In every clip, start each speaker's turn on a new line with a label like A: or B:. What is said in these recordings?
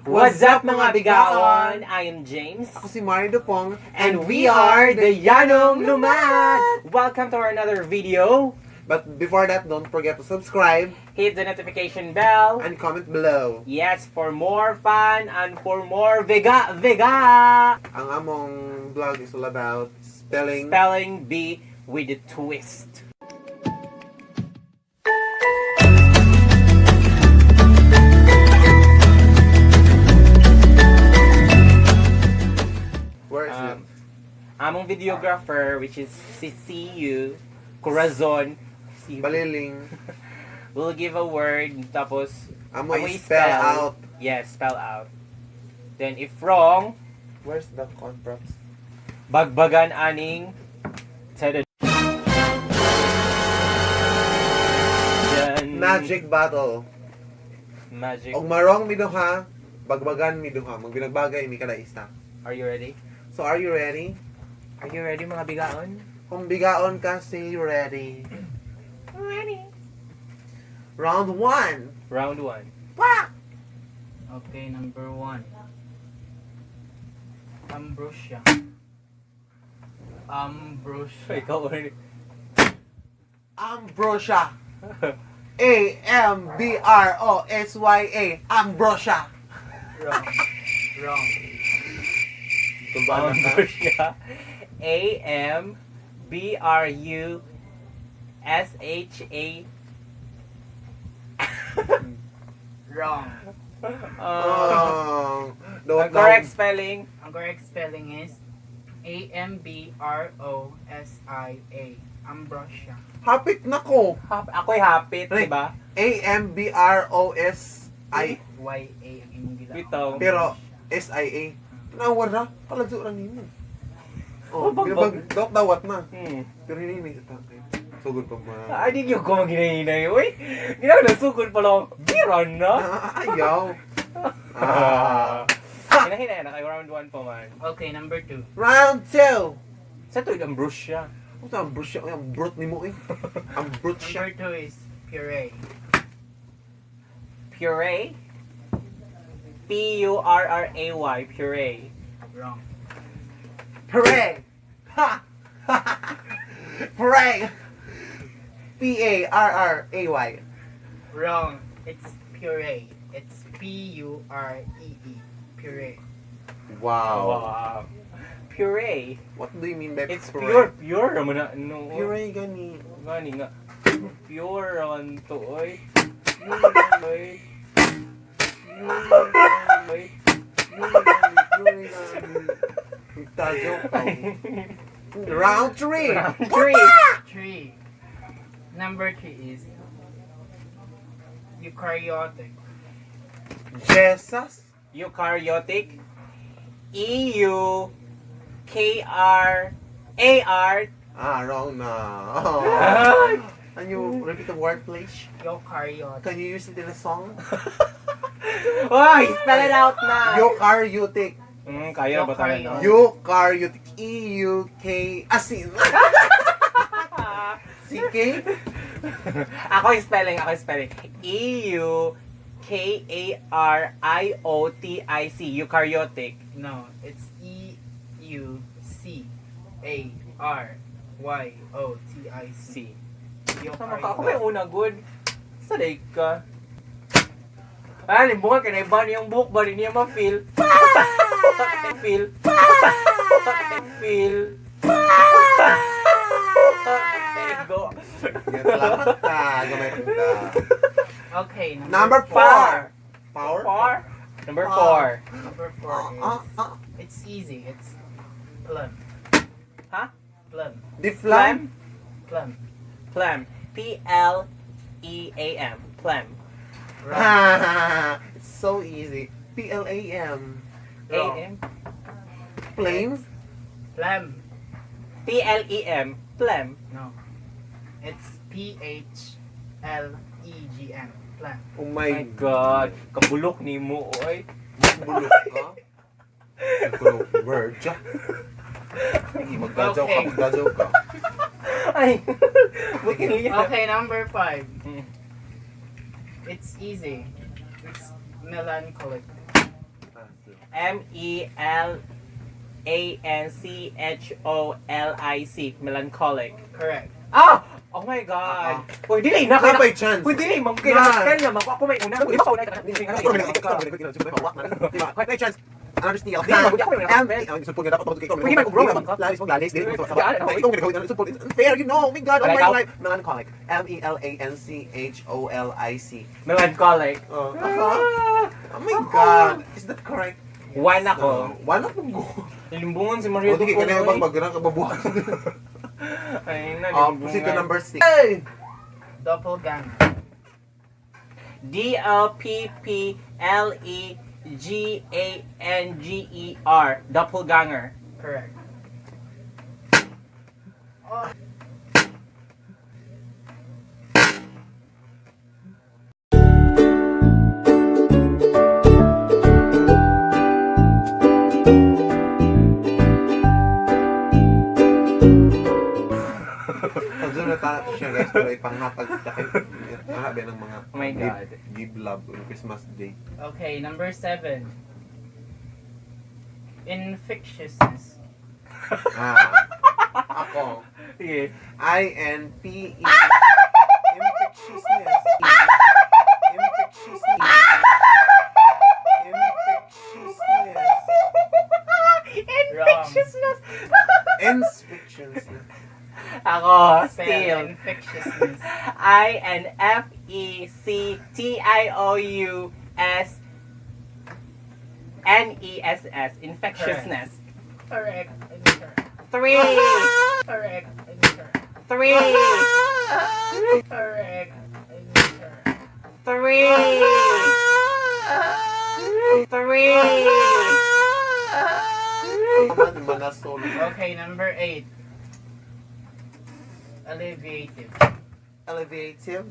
A: What's up, mga bigaon? I am James.
B: Ako si Mario Dupong.
A: And we are the Yanong Lumad! Welcome to our another video.
B: But before that, don't forget to subscribe
A: Hit the notification bell.
B: And comment below.
A: Yes, for more fun and for more vega vega!
B: Ang among vlog is all about spelling.
A: Spelling bee with a twist.
B: Where is it?
A: Among videographer, which is si CU, Corazon, si
B: Baliling.
A: Will give a word, tapos
B: Amo
A: amo
B: spell out.
A: Yes, spell out. Then if wrong,
B: Where's the contracts?
A: Bagbagan aning tada.
B: Magic battle.
A: Magic.
B: Og marong mi duha, bagbagan mi duha, magbinagbagay mi kada isa.
A: Are you ready?
B: So are you ready?
A: Are you ready, mga bigaon?
B: Kung bigaon ka, say ready.
A: Ready.
B: Round 1.
A: Round 1.
C: Okay, number one. Ambrosia. Ambrosia.
A: Ikaw already.
B: Ambrosia. A M B R O S Y A. Ambrosia.
C: Wrong. Wrong.
A: Ambrosia. A M B R U S H A.
C: Wrong.
B: Oh,
A: The
B: don't
A: correct
B: know.
A: spelling.
C: Ang correct spelling is A M B R O S I A. Ambrosia.
B: Hapit na ko.
A: Ako'y hapit,
B: Ay.
A: di ba?
B: A M B R O S I
C: Y A ang imong gilaw.
A: Bitaw.
B: Pero S I A. Nawar na. Palagyo ra nimo. Oh,
A: Oh, bagbag.
B: binabag dot dawat na. Pero hindi sa tangkay. Sugod pa ba?
A: Ay, di ko maginahinay, uy. Ginawa na sugod pa lang. Biran na.
B: Ah, ayaw. Ah.
A: Hinahinay na kay round 1 pa man.
C: Okay, number two.
B: Round 2.
A: Sa tuig ambrosia.
B: Ano ambrosia? Ay, ang brot nimo eh. Ang brot siya.
C: Number two is puree.
A: Puree. Purray. Puree.
C: Wrong.
B: Pray. Ha. Pray. P A R R A Y.
C: Wrong. It's puree. It's P U R E E. Puree.
B: Wow.
A: Wow. Puree.
B: What do you mean by
A: It's
B: puree?
A: pure, pure naman na. No.
B: Puree gani.
A: Gani nga. Pure raman to, oy. Oy. Oy.
B: Puree gani. Tajo ka. Round 3.
A: Round 3.
C: Three. Number three is eukaryotic.
B: Jesus.
A: Eukaryotic. E U K R A R.
B: Ah, wrong na. Oh. Can you repeat the word, please?
C: Eukaryotic.
B: Can you use it in a song?
A: Oy, spell it out na.
B: Eukaryotic.
A: Kaya ba tayo no?
B: Eukaryotic. E U K asin. C K.
A: Ako yung spelling, ako yung spelling. E U K A R I O T I C, eukaryotic.
C: No, it's E U C A R Y O T I C.
A: C. Tama ka, ako may
C: Eukaryotic.
A: una good. Sanay ka. Ah, limbungan ka na iba niyang buhok ba rin niya ma-feel? Feel. Feel. Go.
B: Salamat ka. Gamay ka.
C: Okay, number,
B: Number
A: Four.
B: 4. Power?
A: Four. Number 4.
C: Number four is
B: Ah, ah.
C: it's easy. It's plum.
A: Huh?
C: Plum.
B: The flam?
C: Plum.
A: Plem. P L E A M. Plem.
C: Wrong.
B: It's so easy. P L A M.
A: A
C: Wrong.
A: M.
B: Flames?
C: Plum.
A: P L E M. Plem.
C: No. It's P H L E G M. Plum.
B: Oh
A: My
B: my
A: God. Kabulok ni mo, oy.
B: Bulok ka? Bulok word. Sige, magdadyaw ka,
C: Okay.
B: magdadyaw ka.
A: Ay. Bukin niya.
C: Okay, number five. It's easy. It's melancholic.
A: M E L A N C H O L I C. Melancholic.
C: Correct.
A: Ah! Oh my God. Uy, dili na.
B: Wala pa'y chance.
A: Uy, dili. Mang kaya
B: Na.
A: spell na. Ako may una. Uy, ako una.
B: May chance. Another steal. It's unfair, you know. Oh my God, oh my life. Melancholic. Melancholic.
A: Melancholic.
B: Oh my God. Is that correct?
A: One ako.
B: One ako go.
A: Nilimbungan si Maria
B: O, di
A: Dupong,
B: kaya
A: oy.
B: bang bagrang kababuhan.
A: Ay, na,
B: Proceed to
A: nilimbungan.
B: number 6. Hey!
C: Doppelganger.
A: D O P P L E G A N G E R. Doppelganger.
C: Correct. Oh.
B: Pag na ta siya guys, pero ipanghatag ta kay grabe ng mga
A: Oh my God.
B: Give love on Christmas Day.
C: Okay, number 7. Infectiousness.
B: Ah. Ako.
A: Sige.
B: I N P E infectiousness. Infectiousness. Infectiousness.
A: Infectiousness.
B: Infectiousness.
A: Ako,
C: Spell
A: still.
C: infectiousness.
A: I N F E C T I O U S N E S S. Infectiousness.
C: Correct. Incorrect.
A: Three.
C: Correct. Incorrect.
A: Three.
C: Correct. Incorrect.
A: Three. Three.
B: Naman manasol.
C: Okay, number 8. Alleviative.
B: Elevative.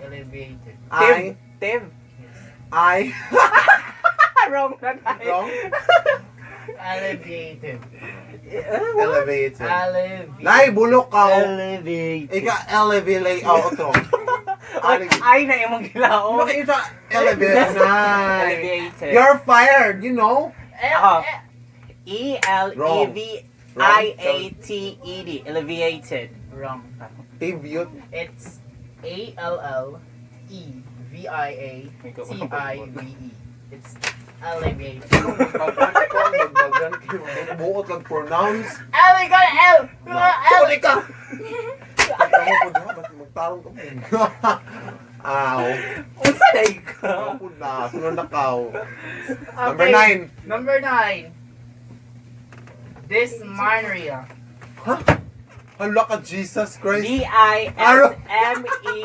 C: Alleviative.
B: I
A: Tim.
C: Yes.
B: I
A: Wrong na tayo.
B: Wrong?
C: Alleviative.
B: Elevative.
C: Alleviative.
B: Nay bulok ka.
A: Alleviative.
B: Ika elevate oh to.
A: Ay, ay na imong gilao.
B: Makita elevate. Nay.
A: Alleviated.
B: You're fired, you know?
A: Ako. E L E V I A T E D. Alleviated.
C: Wrong.
B: Tribute.
C: It's A L L E V I A T I V E. It's alleviated.
B: Buot lang pronounce.
C: L, we got L. We got L.
B: Sorry ka! Pagkawa ko na, ba't magtarong ka mo? Aw.
A: Unsa day ka?
B: Ako na, sunod na kaw. Number
C: Okay,
B: 9.
C: Number 9. Dysmenorrhea.
B: Ha? Hala ka, Jesus Christ.
A: D I S M E.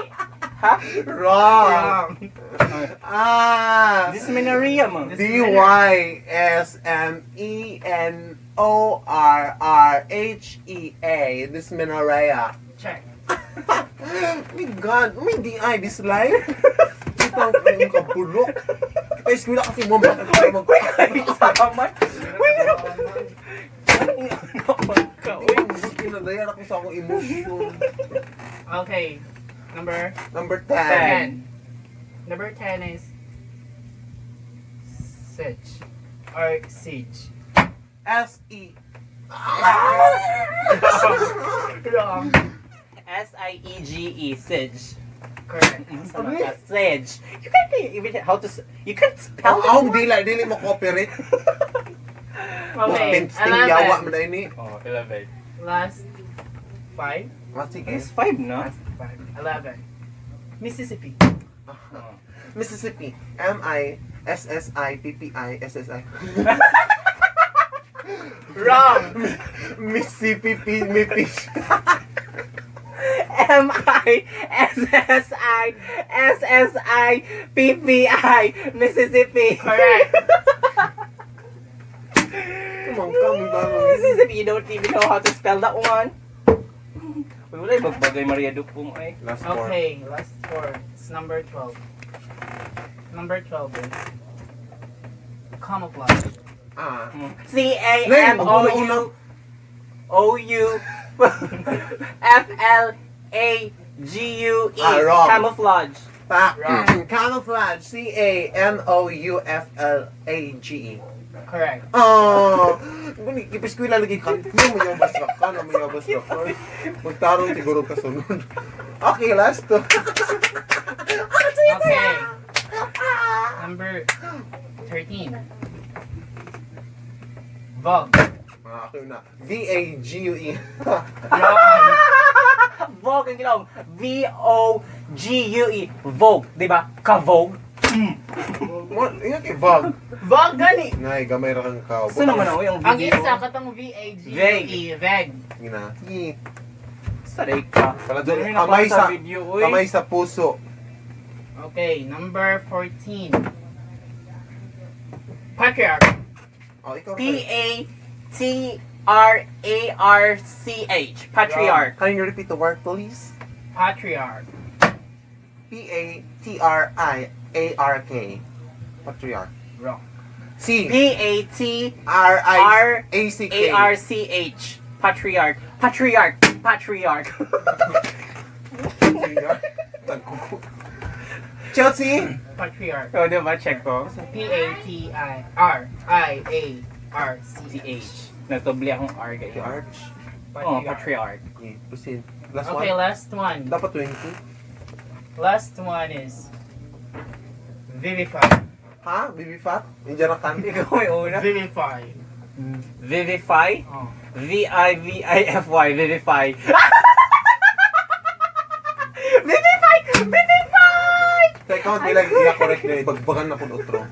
A: Ha?
B: Wrong.
C: Wrong.
B: Ah.
A: Dysmenorrhea mo.
B: D Y S M E N O R R H E A. Dysmenorrhea.
C: Check.
B: Oh my God, may DI this life? Ito ang kabulok. Ay, eskwela kasi mo. Bakit ka mag...
A: Uy, sama. Uy, ano ano ka? Uy.
B: Pinadayan ako sa akong emosyon.
C: Okay. Number
B: Number 10.
C: 10. Number 10 is Sitch or siege.
B: S-E.
C: Wrong.
A: S I E G E, Sige.
C: Correct.
A: Ano ka? Sige. You can't even how to you can't spell
B: Ang ahong
A: it.
B: dila, dili mo cooperate.
C: Okay.
B: Ting yawa
C: 11.
B: mo na ini.
A: Oh, 11.
C: Last 5.
B: Ah, sige.
A: It's 5, no?
C: Last 5. 11. Mississippi.
B: Mississippi. M-I-S-S-I-P-P-I-S-S-I.
C: Wrong.
B: Mississippi, Mississippi.
A: M I S S I S S I P P I, Mississippi.
C: Correct.
B: Tumangka mo ba?
A: Mississippi, you don't even know how to spell that one. Uy, wala yung bagbagay Maria Dupong ay.
B: Last four.
C: Okay, last 4. It's number 12. Number 12 is camouflage.
B: Ah.
A: C A
B: Nay,
A: M O
B: mag-una-una.
A: U O U F L A G U E.
B: Ah, wrong.
A: Camouflage.
B: Pak.
C: Wrong.
B: Camouflage. Camouflage.
C: Correct.
B: Oh, guni gipiskwela lagi ka. No mayabas ra ka, no mayabas ra ka. Magtarong siguro ka sunod. Okay, last two.
C: Okay. Number 13. Vogue.
B: Mga ako na. VAGUE.
C: Wrong.
A: Vogue ang ginawa. VOGUE. Vogue. Di ba? Ka-Vogue.
B: Mo, ingat kay Vogue.
C: Vogue gani.
B: Ngay, gamay ra kang kao.
A: Saan naman ako yung
C: Ang
A: video?
C: isa katong VAGUE. Vague.
B: Gina. Sige.
A: Saray ka.
B: Pala doon,
A: Dali na
B: kamay
A: ako sa video, uy.
B: Kamay sa puso.
C: Okay, number 14. Patriarch.
B: Oh, ikaw.
A: PATRARCH. Patriarch.
B: Can you repeat the word, please?
C: Patriarch.
B: PATRIARK. Patriarch.
C: Wrong.
B: C.
A: PATRARCH.
B: RIACK.
A: Patriarch. Patriarch. Patriarch.
B: Patriarch. Tagkuko. Chelsea.
C: Patriarch.
A: Oh, di ba? Check ko.
C: P A T I R I A R C
A: C
C: H.
A: H. Natubli akong R kayo.
B: Arch.
A: Oh, patriarch.
B: Okay, proceed. Last
C: Okay,
B: one.
C: last one.
B: Dapat 20.
C: Last one is Vivify.
B: Ha? Baby fat? Indian na kan?
A: Ikaw may una.
C: Vivify.
A: Vivify?
C: Oh.
A: VIVIFY. Vivify. Vivify! Vivify!
B: Sa ikaw, di lang iya correct na ibagbagan na kung otro.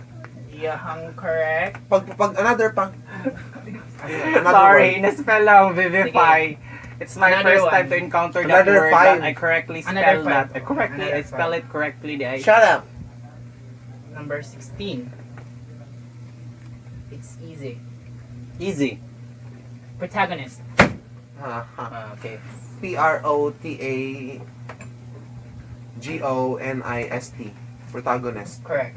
C: Iyahang correct.
B: Pag another pa. Another
A: Sorry,
B: one.
A: na-spell lang Vivify. It's my
C: Another
A: first
C: one.
A: time to encounter that
B: Another
A: word
B: five.
A: that I correctly spell
C: Another five.
A: that. I correctly, I
C: Another
A: spell
C: five.
A: it correctly. Di ay.
B: Shut up.
C: Number 16. It's easy.
A: Easy.
C: Protagonist.
B: Ha, ha.
A: Ah, okay.
B: PROTAGONIST. Protagonist.
C: Correct.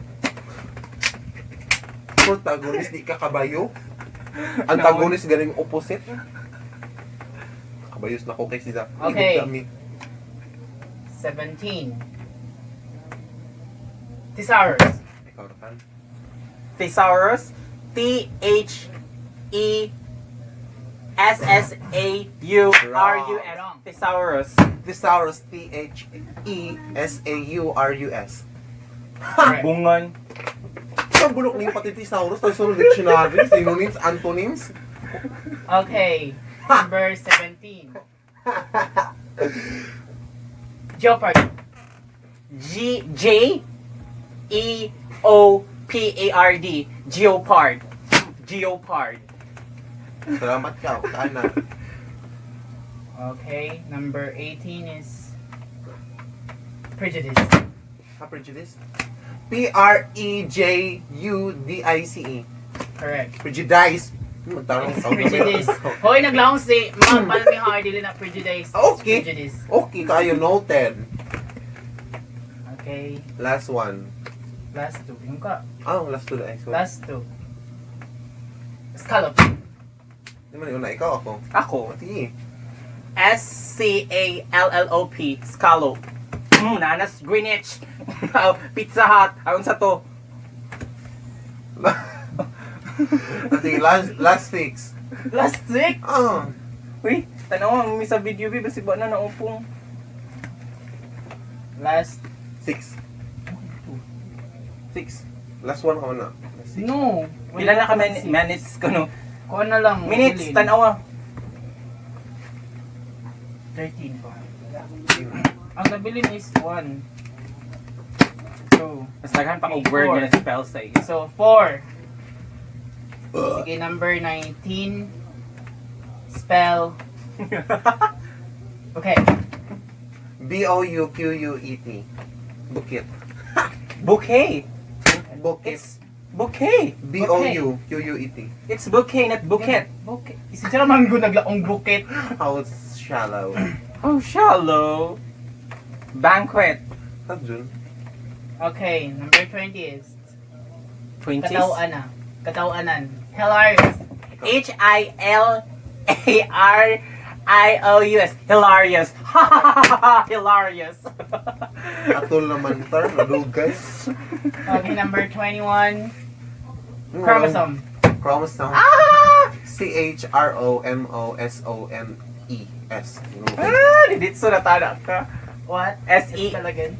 B: Protagonist, di ka kabayo. Antagonist, galing opposite. Kabayos na ko kay sila.
C: Okay.
B: Kami.
C: 17. Thesaurus.
B: Ikaw ra kan.
A: Thesaurus. THESSAURUS.
C: Wrong.
A: Thesaurus.
B: Thesaurus, THESAURUS.
C: Correct.
A: Bungan.
B: Ang bulok niyo pati thesaurus, thesaurus dictionary, synonyms, antonyms.
C: Okay. Number 17. Jeopardy.
A: G J E O P A R D. Geopard. Geopard.
B: Salamat ka, kaan na.
C: Okay. Number 18 is prejudice.
B: Ha, prejudice? PREJUDICE.
C: Correct.
B: Prejudice. Magtarong
C: It's
B: tawag na ba yun?
C: prejudice. Hoy, naglaong si Ma'am Palmi Hardy na prejudice. It's
B: Okay.
C: prejudice.
B: Okay, kayo noted.
C: Okay.
B: Last one.
C: Last two. Yung ka.
B: Ah, last two na. eh. Sorry.
C: Last two. Scallop.
B: Di man una, ikaw ako.
A: Ako.
B: Sige.
A: SCALLOP. Scallop. Nanas Greenwich. Oh, Pizza Hut. Ayon sa to.
B: Sige, last six.
C: Last six.
B: Ah,
A: Uy, tanaw ang mi sa video bi basi ba na naupong.
C: Last.
B: Six. Six. Last one ka na. Six.
C: No.
A: Pila na ka
C: Six.
A: minutes kuno?
C: Kuha na lang.
A: Minutes
C: bilin.
A: tanawa.
C: 13 pa. Ang nabilin is 1. 2.
A: Mas daghan pa og word
C: Four.
A: nga na-spell sa iyo.
C: So, 4. Sige, number 19. Spell. Okay.
B: BOUQUET. Bukit.
A: Bouquet.
B: Bukit.
A: It's bouquet.
B: BOUQUET.
A: It's bouquet, not bouquet.
C: Bukit. Isa dyan naman ko naglaong bukit.
B: How shallow.
A: Oh, shallow. Banquet.
B: Jun.
C: Okay, number 20 is
A: 20s.
C: Katawanan. Katawanan. Hilarious.
A: HILARIOUS. Hilarious. Hilarious.
B: Atol naman tar, nadugay.
C: Okay, number 21. Chromosome.
B: Chromosome.
A: Ah!
B: C-H-R-O-M-O-S-O-M-E-S.
A: Ah, diditso na tada ka.
C: What?
A: S E.
C: Spell again.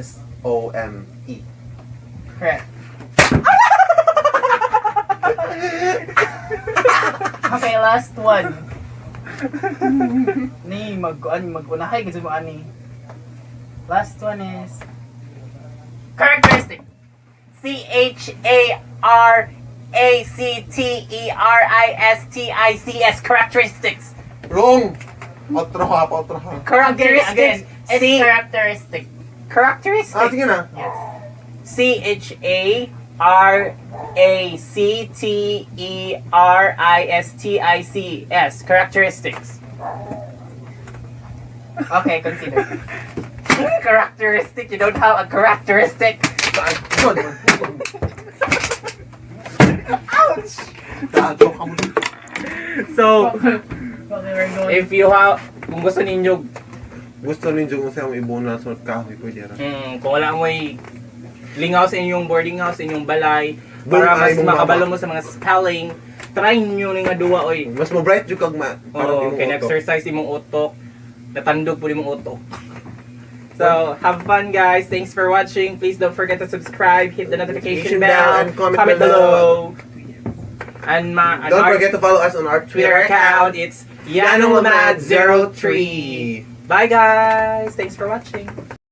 B: C-H-R-O-M-O-S-O-M-E.
C: Correct. Okay, last one. Ni mag an mag-unahay kasi mo ani. Last one is characteristic.
A: C-H-A-R-A-C-T-E-R-I-S-T-I-C-S. Characteristics.
B: Wrong! Otro ha, otro ha.
C: Again,
A: Characteristics.
C: again. It's
A: C
C: characteristic.
A: characteristics.
B: Ah, sige na.
C: Yes.
A: C-H-A-R-A-C-T-E-R-I-S-T-I-C-S. Characteristics.
C: Okay, consider.
A: Characteristic. You don't have a characteristic.
B: Good.
A: Ouch!
B: Gago ka mo.
A: So,
C: Okay, we're going.
A: if you have, kung gusto ninyo,
B: Gusto ninyo kung saan mo ibuna sa kahoy pwede ra.
A: Kung wala mo'y lingaw sa inyong boarding house, sa inyong balay,
B: Doon
A: para
B: ay
A: mas
B: mong
A: makabalo
B: mama.
A: mo sa mga spelling, try nyo ni nga duwa, oy.
B: Mas mo bright jud kag ma.
A: Oo,
B: imong
A: kaya
B: utok.
A: exercise imong utok, natandog po imong utok. So, have fun, guys. Thanks for watching. Please don't forget to subscribe, hit the notification
B: Notification bell,
A: bell,
B: and comment below.
A: below. And
B: Don't
A: our
B: forget to follow us on our
A: Twitter account, it's
B: Yanonglamad
A: YanongLamad03.
B: 03.
A: Bye, guys. Thanks for watching.